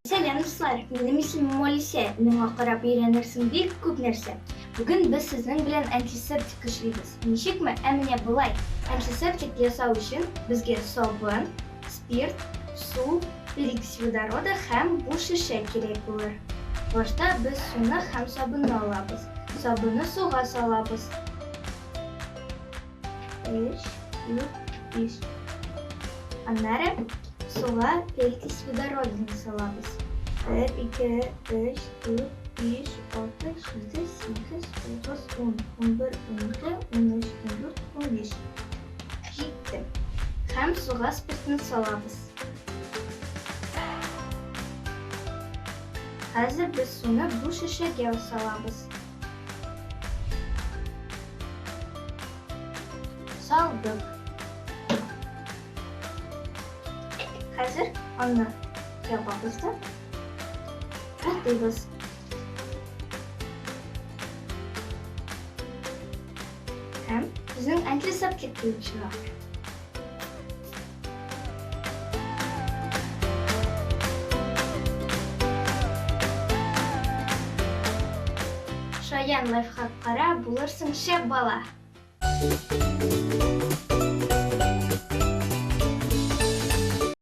Сәлам, дуслар! Минем исемем Алисә. Миңа карап өйрәнерсең бик күп нәрсә. Бүген без сезнең белән антисептик эшлибез. Ничекме? Ә менә болай. Антисептик ясау өчен безгә сабын, спирт, су, перекись водорода һәм буш шешә кирәк булыр. Башта без суны һәм сабынны алабыз. Сабынны суга салабыз. Өч, дүрт, биш. Аннары суга перекись водородын салабыз. Бер, ике, өч, дүрт, биш, алты, җиде, сигез, тугыз, ун, 11, 12, 13, 14, 15. Җитте. Һәм суга спиртны салабыз. Хәзер без суны бу шешәгә салабыз. Салдык. Хәзер аны ябабыз да бутыйбыз. Һәм безнең антисептик килеп чыга. Шаян лайфхак кара, булырсың шәп бала!